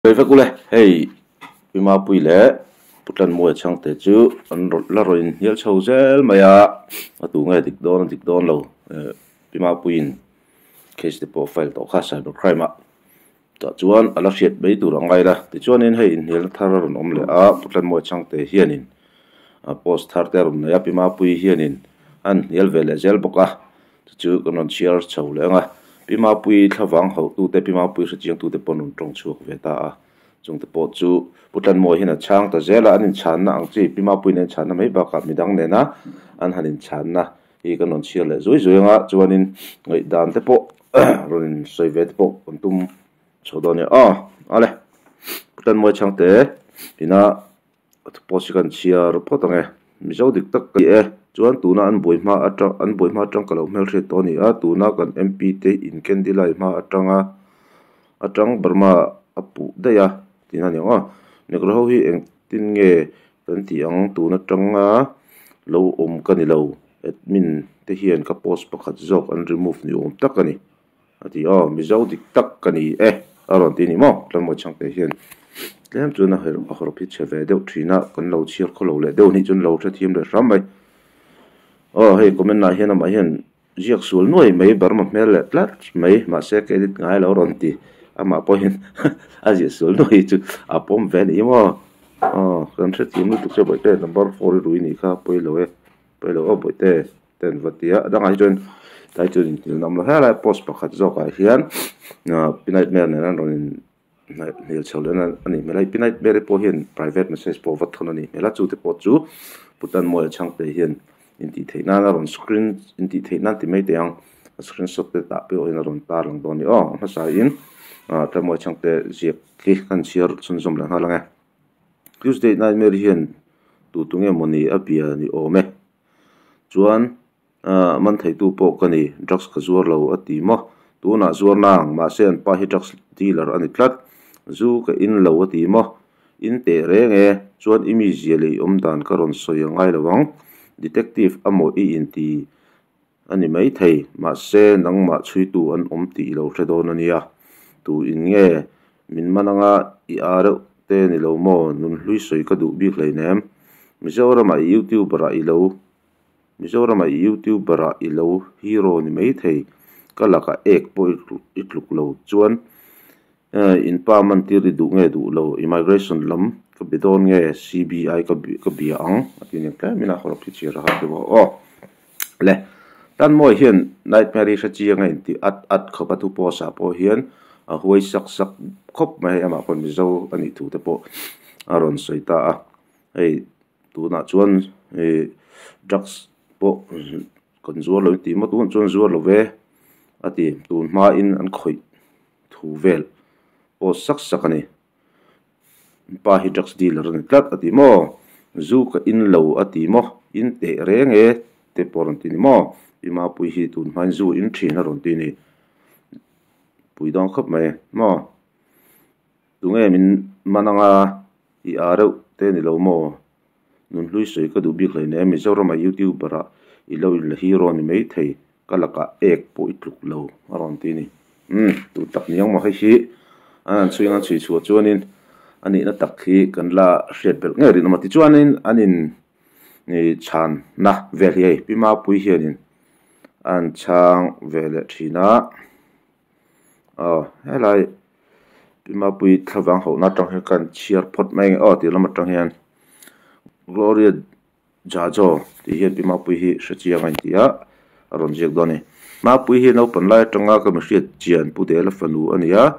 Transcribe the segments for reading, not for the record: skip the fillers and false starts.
Sawi vek ule, hei Pi Mapui leh Pu Tlanmawia chhangte chu an rawn la rawn inhnial chho zel mai a, a tu nge dik dawn a dik dawn lo Pi Mapuiin case te pawh file tawh kha cyber crime ah tah chuan a la hriat mai tur a ngai la tichuanin hei inhnialna thar a rawn awm leh a Pu Tlanmawia chhangte hianin post thar te a rawn nei a Pi Mapuii hianin a inhnial ve leh zel bawk a. Chu chu kan rawn chhiar chho leh ang a, Pi Mapuii thlavang hauhtute, Pi Mapuii hrechiangtute pawh an rawn tawng chhuak ve ta a. Chungte pawh chu Pu Tlanmawia hian a chhang ta zel a, an inchhanna ang chi Pi Mapuii nen chhanna mai bakah midang nena an han inchhanna hi kan rawn chhiar leh zui zui ang a, chuanin ngaihdan te pawh rawn insawi ve te pawh kan tum chho dawn a ni. Aw ale Pu Tlanmawia chhangte ina Post hi kan chhiar phawt ang e. Mizo dik tak ka ni e. Chuan tuna an buai hma atang an buai hma atang ka lo hmelhriat tawh a ni a. Tuna kan MP te in candy lai hma atanga atang Burma a puh daih a tihna a ni ang aw. Negro ho hi engtin nge kan tih ang tun atanga lo awm ka ni lo. Admin te hian ka post pakhat zawk an remove ni awm tak a ni. A ti aw, Mizo dik tak ka ni e a rawn ti a ni maw? Tlangmawi chhangte hian tlem chuan a a hawrh phit chhe ve deuh thin a, kan lo chhiar khaw lo leh deuh anih chuan lo hrethiam leh hram mai. Aw hei comment ah hian amah hian ziak sual nuai mai Burma hmel leh tlat mai mahse ka edit ngai lo a rawn ti amah pawh hian a ziah sual nuai chu a pawm ve a ni maw? Aw kan hrethiam lutuk che bawihte number four i rui nih kha pawilo e. Pawilo aw bawihte te an va ti a, a dangah hi chuan tlai chuan inhnial awm lo hle lai post pakhat zawkah hian ah pi nightmare nen an rawn in hnial chho leh a nih hmel a pi nightmare pawh hian private message pawh va thawn a nih hmel a chute pawh chu pu Tanmawia chhangte hian intih theih nan a rawn screen intih theih nan ti mai teh ang a screenshot te tah pawh hian a rawn tar lang dawn a ni aw a hmasa in ah Tanmawia chhangte ziak hi kan chhiar chhunzawm leh nghal ang e. Tuesday nightmare hian tu tu nge mawni a bia ni awm e. Chuan ah man theitu pawh ka ni, drugs ka zuar lo a ti maw? Tunah zuar nang, mahse an pa hi drugs dealer a ni tlat. Zu ka in lo a ti maw? In teh reng e, chuan i mizia leh i awmdan ka rawn sawi a ngai lo ang. Detective amaw i inti a ni maithei, mahse nangmah chhuitu an awm tih i lo hre dawn a nia. Tu in nge min man anga i a reuh te ni lo maw? Nunhlui sawi ka duh bik hleinem. Mizoramah i youtuber ah i lo Mizoramah i youtuber ah i lo hero ni maithei, ka lakah ek pawh i tluk lo chuan In pa man tir i duh nge duh lo, immigration lam ka be dawn nge CBI ka ka bia ang a ti nen tlem in a hawrh khi chhiar a har deuh a aw. Le Tanmawi hian Nightmare hi hre chiang a intih at at khawp a thu post ah pawh hian a huai sak sak khawp mai hei amah pawh Mizo a nih thu te pawh a rawn sawi ta a hei tunah chuan ih drugs pawh kan zuar lo intih maw tunah chuan zuar lo ve a ti tun hmain an khawih. Thu vel pawh sak sak a ni. Pa hi drugs dealer a ni tlat a ti maw? Zu ka in lo a ti maw? In teh reng e te pawh a rawn ti ni maw? Pi Mapui hi tun hmain zu in thin a rawn ti ni. Pui dawn khawp mai maw? Tunge min man anga i a reuh te ni lo maw? Nunhlui sawi ka duh bik hleinem Mizorama youtuber ah i lo in la hero ni maithei. Ka lakah ek pawh i tluk lo a rawn ti a ni. Umm, tu tak ni ang maw hei hi an han chhui ang an chhui chhuah chuanin a nihna tak hi kan la hriat belh ngei rinawm a. Tichuanin an in chhanna vel hi hei Pi Mapui hianin a han chhang ve leh thin a. Aw, helai Pi Mapui thlavang hauhna atang hian ka han chhiar phawt mai ang e aw tih lam atang hian Gloria Jajo tih hian Pi Mapui hi hre chiang a inti a, a rawn ziak dawn a ni. Mapui hi naupan lai atanga ka mi hriat chian Pu Dela fanu a ni a,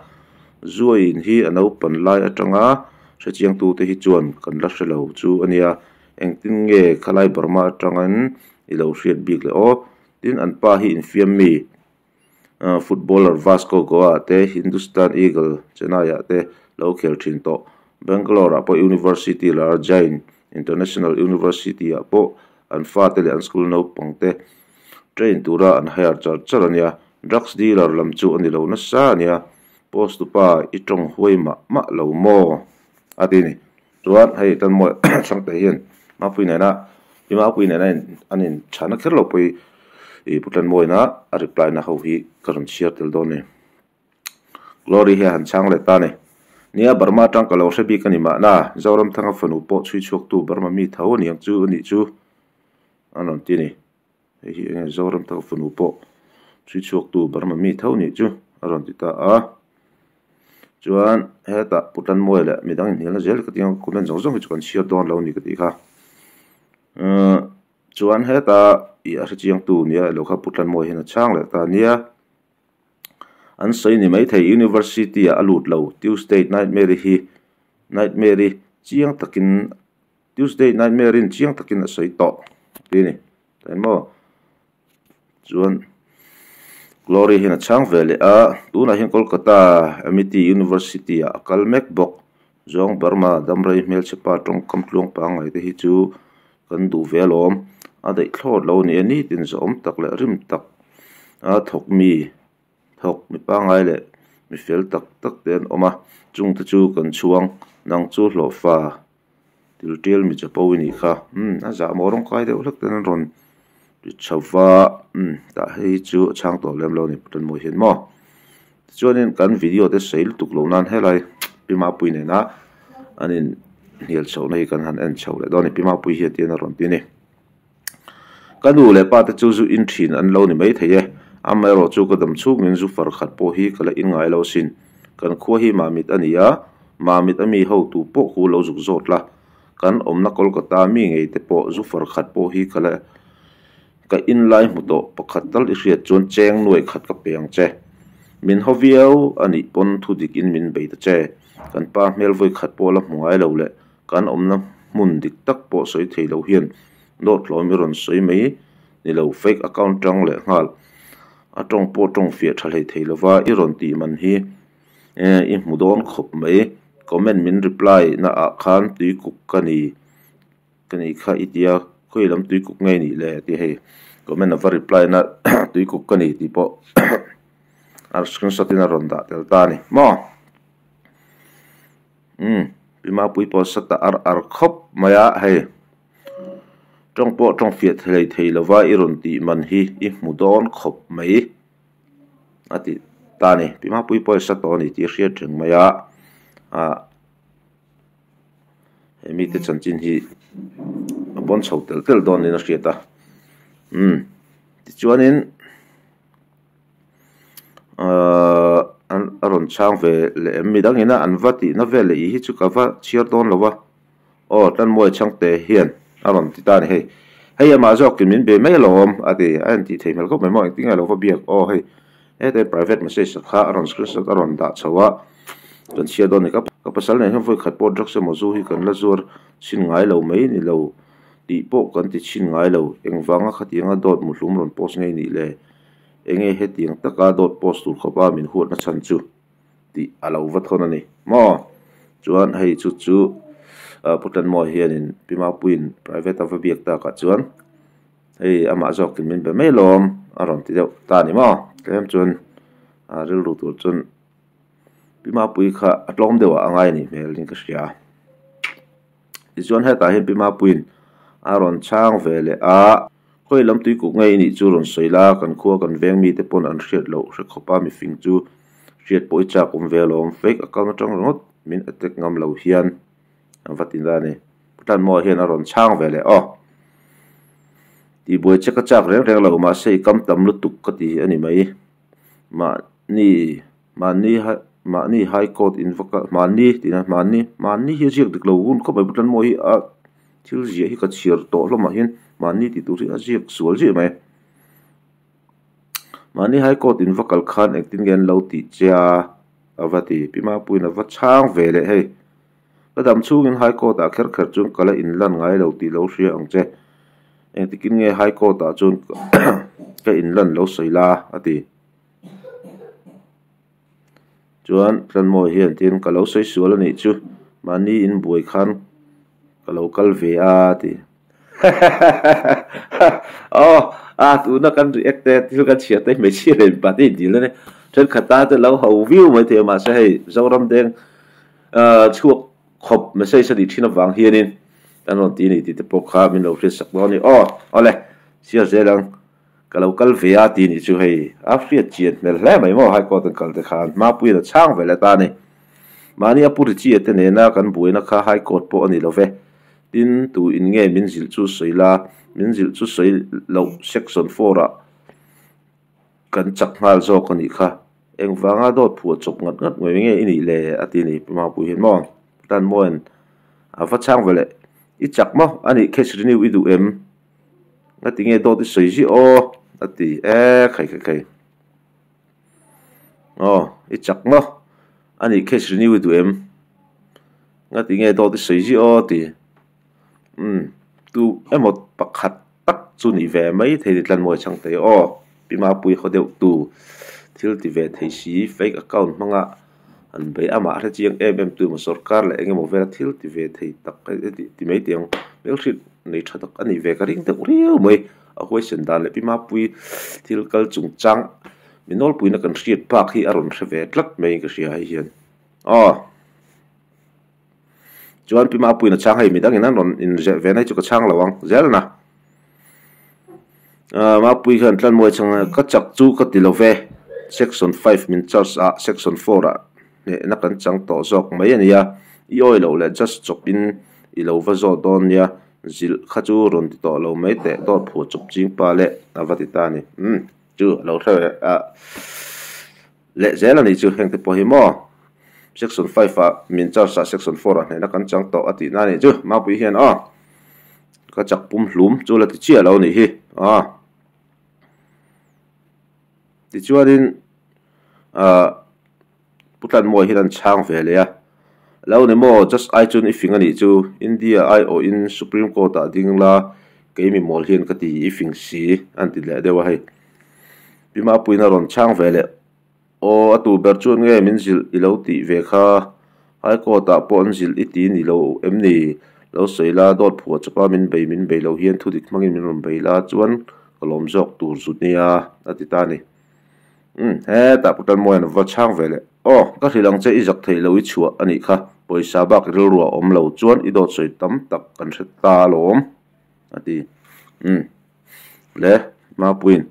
Zuain hi a naupan lai atanga hre chiangtute hi chuan kan la hre lo chu a nia, engtin nge khalai Burma atangin i lo hriat bik le aw? Tin, an pa hi infiam mi, footballer Vasco Goa te, Hindustan Eagle Chennai ah te lo khel thin tawh. Bangalore ah pawh University lar Jain International University ah pawh an fate leh an school naupang te train tura an hire char char a nia. Drugs dealer lam chu a ni lo nasa a nia. Post tupa i tawng huai mah mah lo maw? A ti a ni. Chuan hei tan mawi Hrangte hian Mapui nena i Mapui nena an in chhana kher lo pawh i Pu Tlanmawina a reply na ho hi ka rawn chhiar tel dawn a ni. Glory hi a han chhang leh ta a ni. Nia Burma atang ka lo hre bik a ni mahna, Zoramthanga fanu pawh chhui chhuaktu Burma mi tho a ni ang chu a nih chu an rawn ti a ni. Hei hi enge Zoramthanga fanu pawh chhui chhuaktu Burma mi tho a nih chu a rawn ti ta a. Chuan hetah Pu Tanmawia leh midang inhnialna zel ka ti ang comment zawng zawng hi chu kan chhiar dawn lo a ni ka tih kha. Chuan heta ih a hrechiangtu nia ilo kha Pu Tlanmawia hian a chhang leh ta nia. An sawi ni maithei University ah a lut lo Tuesday Nightmare hi Nightmare-i chiang takin Tuesday Nightmare-in chiang takin a sawi tawh tih a ni. Eng maw? Chuan Glory hian a chhang ve leh a, tunah hian Kolkata Amity University ah a kal mek bawk. Zawng Burma damrei hmelchhe pa tawngkam tluang pangngai te hi chu kan duh ve alawm. A daih thlawt lo a ni a, nitin zawhawm tak leh rim tak a thawk mi thawk mi pangngai leh mi fel tak tak te an awm a, chungte chu kan chhuang nang chu hlawhfa. Til tial mi chapo i nih kha umm a zah maw rawng kai deuh hlek ten an rawn ti chho va umm tah hei hi chu a chhang tawh lem lo a ni Pathian mawi hian maw tichuanin kan video te sawi lutuk loh nan helai Pi Mapui nena an in hnial chhoh na hi kan han en chho leh dawn a ni Pi Mapui hian tihian a rawn ti a ni ka nu leh pa te chu zu in thin an lo ni maithei e amaherawh chu ka dam chhungin zu far khat pawh hi ka la in ngai lo asin kan khua hi Mamit a ni a Mamit a mi hotu pawh khu lo zuk zawt la kan awmna Kolkata mi ngei te pawh zu far khat pawh hi ka la ka in lai hmu tawh pakhat tal i hriat chuan cheng nuai khat ka pe ang che min haw viau a nih pawn thu dik in min bei ta che kan pa hmel vawi khat pawh la hmu ngai lo leh Kan awmna hmun dik tak pawh sawi thei lo hian dawt hlawm i rawn sawi mai ni lo, fake account tang leh nghal a tawng pawh tawng fiah tha hlei thei lova i rawn tih man hi i hmu dawn khawp mai. Comment min reply na ah khan tuikuk ka ni ka nih kha i tia khawi lam tuikuk ngei nih le tih hei comment ava reply na tuikuk ka ni tih pawh a screenshot in a rawn dah tel ta a ni maw. Umm Pi Mapui pawh sa ta ar ar khawp mai a hei tawng pawh tawng fiah thei thei lova i rawn tih man hi i hmu dawn khawp mai a ti ta a ni Pi Mapui pawh i sa tawh a ni tih a hriat reng mai a ah he mite chanchin hi a pawn chho telh telh dawn niin a hriat a umm tichuanin. Ahh an a rawn chhang ve leh em midang ina an va tihna vel leh ih hi chu ka va chhiar dawn lo va aw Tlanmuai chhangte hian a rawn ti ta a ni hei hei amah zawkin min be mai alawm a ti a intih thei hmel khawp mai maw engtin nge lo va biak aw hei hete private message kha a rawn screenshot a rawn dah chho a kan chhiar dawn a ni ka ka pasal nen hian vawi khat pawh drugs emaw zu hi kan la zuar chhin ngai lo mai ni lo tih pawh kan ti chhin ngai lo engvanga khatianga dawt muhlum rawn post ngei nih le. Enge hetiang taka dawt post tur khawpa min huatna chhan chu tih a lo va thawn a ni maw? Chuan hei chu chu Pu Tanmawi hianin Pi Mapuiin private a va biak takah chuan hei amah zawkin min be mai lawm a rawn ti deuh ta a ni maw? Tlem chuan a rilru tur chuan Pi Mapui kha a tlawm deuh ah a ngai a nih hmel in ka hria. Tichuan hetah hian Pi Mapuiin a rawn chhang ve leh a. Khawi lam tuikuk ngei i nih chu rawn sawi la, kan khua kan veng mite pawn an hriat loh hre khawp a, mifing chu hriat pawh i chak awm ve alawm, fake account atang ringawt min attack ngam lo hian an va ti ta a ni. Pu Tlanmaw hian a rawn chhang ve leh aw. Tihbuai che ka chak reng reng lo, mahse i kam tam lutuk ka ti a ni mai. Mahni mahni mahni high court in va kal mahni tihna mahni mahni hi a ziak dik lo hun khawp mai Pu Tlanmaw hi a. Thil ziah hi ka chhiar tawh hlawmah hian mahni tih tur hi a ziak sual ziah mai. Mahni high court in va kal khan engtin nge an lo tih che a a va ti. Pi Mapuiin a va chhang ve leh hei. Ka dam chhungin high court ah kher kher chuan ka la inlan ngai lo tih lo hria ang che. Engtikin nge high court ah chuan ka inlan lo sawi la a ti. Chuan Tlanmawi hian tin ka lo sawi sual a nih chu mahni inbuai khan ka lo kal ve a ti aw a tuna kan react te thil kan chhiar te hmeichhia leh mipa te inti la ni thenkhat tan te lo ho viau mai thei a mahse hei Zoram deng chhuak khawp message a nih thin avang hianin kan rawn ti a ni tih te pawh kha min lo hriatsak dawn a ni aw awle chhiar zel ang. Ka lo kal ve a tih nih chu hei a hriat chian hmel hle mai maw High Court an kal te khan Mapuiin a chhang ve leh ta a ni. Mahni a Pu Richie te nena kan buaina kha High Court pawh a ni lo ve. Tin, tu in nge min zilh chu sawi la, min zilh chu sawi loh Section four-ah kan chak nghal zawk a nih kha. Engvanga dawt phuah chawp ngat ngat ngei nge i nih le? a ti a ni. Pu Mapui hian maw? Tan mawiin a va chhang ve le. I chak maw? A nih case renew i duh em? Nga ti nge dawt i sawi ziah aw? a ti e khai khai khai. Aw, i chak maw? A nih case renew i duh em? Nga ti nge dawt i sawi ziah aw? a ti. Umm, tu emaw pakhat tak chu ni ve mai thei ni Tlanmawi Chhangte aw, Pi Mapui haw deuh tu thil ti ve thei si fake account hmanga an bei amah hre chiang em em tu emaw sorkar leh eng emaw vela thil ti ve thei tak ti mai tih ang hmelhriat nei tha tak a nih ve ka ring deuh riau mai a huaisen dan leh Pi Mapui thil kal chungchang mi nawlpuina kan hriat bak hi a rawn hre ve tlat mai ka hria hei hian aw. Chuan Pi Mapuiin a chhang hei midangin an rawn inzeh ve na hi chu ka chhang lo ang zel na. Aaa Mapui hian Tlanmuai chhang ka chak chu ka ti lo ve section five min charge ah section four ah hnehna kan chang tawh zawk mai a nia i awi loh leh just chawp in i lo va zawt dawn nia zilh kha chu rawn ti tawh lo mai teh dawt phuah chawp ching pa leh a va ti ta a ni umm chu a lo hre ve a. Leh zel a nih chu heng te pawh hi maw section five ah min charge ah section four ah hnehna kan chang tawh a tih na a nih chu Mapui hian aw ka chak pum hlum chu la ti chiah lo a nih hi aw tichuanin ah Pu Tlanmuai hian an chhang ve leh a lo ni maw just ai chuan i fing a nih chu India aiawhin Supreme Court ah ding la keimi mawl hian ka ti i fing si an ti leh deuh a hei. Pi Mapuiin a rawn chhang ve leh, Aw, a tu ber chuan nge min zilh i lo tih ve kha? High Court ah pawh an zilh i ti ni lo em ni? Lo sawi la, dawt phuah chawpa min bei min bei lo hian thudik hmangin min rawn bei la chuan ka lawm zawk tur zut nia, a ti ta a ni. Umm, hetah Pu Tanmawia'n a va chhang ve leh, Aw, ka hrilh ang che i zak theih lo i chhuah a nih kha, pawisa bak i rilru a awm lo chuan i dawt sawi tam tak kan hre ta alawm, a ti. Umm. Le, Mapuiin,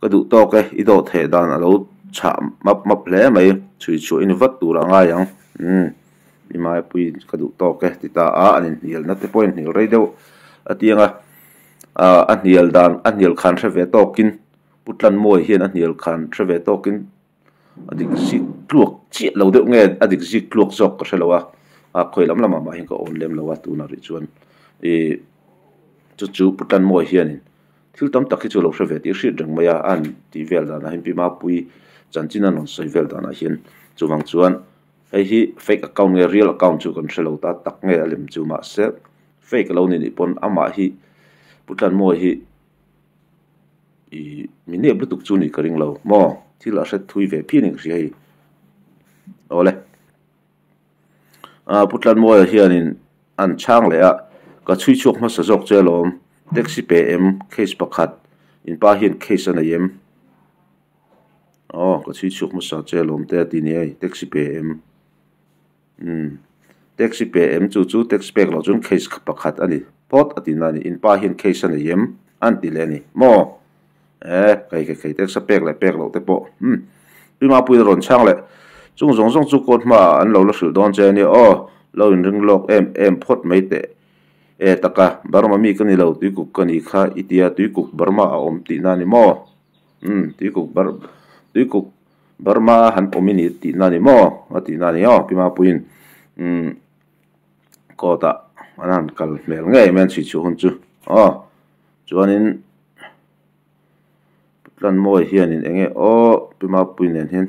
ka duh tawk e, i dawh theh dan a lo chhah map map hle mai, chhui chhuah in vat tur a ngai ang. Umm, i Mapuiin ka duh tawk e ti ta a, an inhnialna te pawh a inhnial rei deuh a tiang a, a hnial dan, a hnial khan hre ve tawkin, Pu Tlanmuai hian a hnial khan hre ve tawkin a dik zik tluak chiah lo deuh nge a dik zik tluak zawk ka hre lo a, a khawi lam lamah mah hian ka awn lem lo a tunah rih chuan ih chu chu Pu Tlanmuai hianin thil tam tak hi chu a lo hre ve tih a hriat reng mai a, a han tih vel danah hian Pi Mapui chanchin a rawn sawi vel danah hian chuvang chuan hei hi fake account nge real account chu kan hre lo ta tak nge a lem chu mahse fake a lo ni nih pawn amah hi Pu Tlanmuai hi. Ih mi nep lutuk chu nih ka ring lo maw thil a hret thui ve phian in ka hria hei awle ah Pu Tlanmuaia hianin an chhang leh a ka chhui chhuak hmasa zawk che alawm taxi pe em case pakhat in pa hian case a nei em aw ka chhui chhuak hmasa che alawm te a ti nia hei taxi pe em. Umm taxi pe em chu chu taxi pek loh chuan case kha pakhat a ni phawt a ti na a ni in pa hian case a nei em an ti leh a ni maw eh kei kei kei taxi pek leh pek loh te pawh umm pi Mapuii rawn chhang leh chung zawng zawng chu court hmaah an lo la hrilh dawn che a nia aw lo inring lawk em em phawt mai teh e taka Burma mi ka ni lo tuikuk ka ni kha i tia tuikuk Burma a awm tihna a ni maw umm tuikuk Bur tuikuk. Burma han awm i ni tihna a ni maw? A tihna a ni aw Pi Mapuiin umm court ah an han kal hmel ngei mai an chhui chhuah hun chu aw chuanin Tlanmawia hianin eng nge aw Pi Mapui nen hian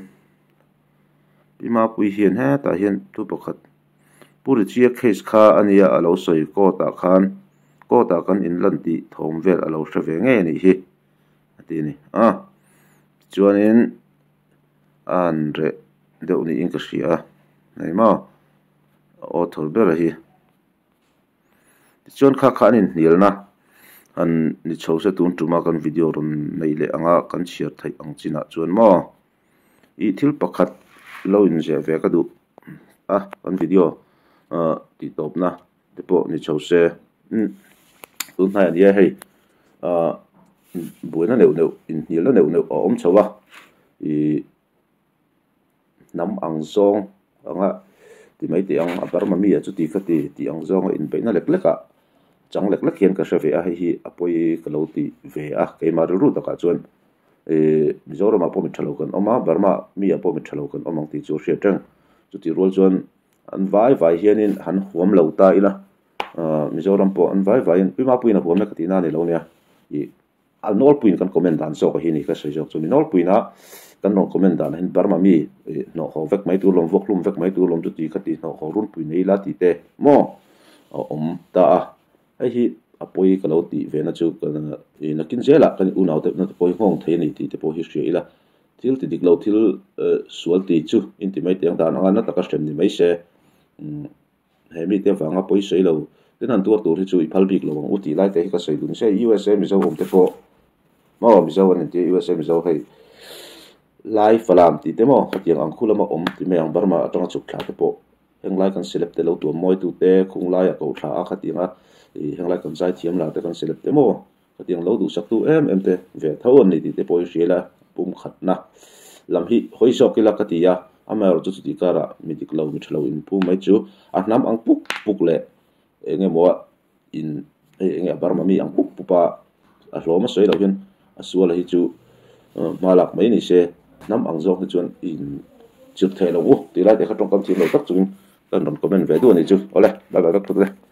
Pi Mapui hian hetah hian thu pakhat Pu Richie case kha a nia a lo sawi court ah khan court ah kan inlan tih thawm vel a lo hre ve ngei a nih hi. a ti a ni a tichuanin a han reh deuh niin ka hria a hei maw a author ber hi tichuan kha kha an inhnialna han ni chho se tun tuma kan video rawn neih leh anga kan chhiar theih ang chinah chuan maw ih thil pakhat lo inzeh ve ka duh a kan video ah tih tawpna. te pawh ni chho se umm tun hnaiah nia hei ahh buaina neuh neuh inhnialna neuh neuh a awm chho a ihh hnam ang zawng anga ti mai teh ang a Burma mi ah chuti kha ti tih ang zawnga inbeihna lek lek ah chang lek lek hian ka hre ve a hei hi a pawi ka lo ti ve a keimah rilru takah chuan ihh Mizoram ah pawh mi tha lo kan awm a Burma mi ah pawh mi tha lo kan awm ang tih chu a hriat reng chutih rual chuan an vai vai hianin han huam lo ta ila ahh Mizoram pawh an vai vaiin Pi Mapuiin a huam na ka tihna a ni lo nia ih A nawlpuiin kan comment dan zawk a hi ni ka sawi zawk chu mi nawlpuiin a kan rawn comment dan ah hian Burma mi hnawh haw vek mai tur lawm vuak hlum vek mai tur lawm chu ti kha ti hnawh haw runpui nei ila tih te maw a awm ta a hei hi a pawi ka lo tih ve na chu i nakin zelah kan unau deuh na te pawh hi nghawng thei a ni tih te pawh hi hria ila thil ti dik lo thil sual ti chu inti mai teh ang dan anga na taka hrem ni mai se He mite avanga pawi sawi lo ten han tuar tur hi chu i phal bik lo ang u tih lai te hi ka sawi dun se USA Mizo awm te pawh maw Mizo an inti a USA Mizo hei Lai Falam tih te maw khatiang ang khu lama awm ti mai ang Burma atanga chhuk thla te pawh heng lai kan celeb te lo tuam mawi tu te khung laia ko thla a khatianga ih heng lai kan zai thiam la te kan celeb te maw khatiang lo duhsak tu em em te ve tho an ni tih te pawh hi hria ila pumkhatna lam hi hawi zawk ila ka ti a, amaherawh chu chutih karah mi dik lo mi tha lo inpu mai chu a hnam ang puk puk leh eng emaw a in hei eng nge a Burma mi ang pup pup a a hlawm a sawi loh hian a suala hi chu hma lak mai ni se hnam ang zawk hi chuan in chirh thei lo u tih lai te kha tawngkam thiam lo tak chungin ka rawn comment ve duh a nih chu awle bye bye vek phawt le.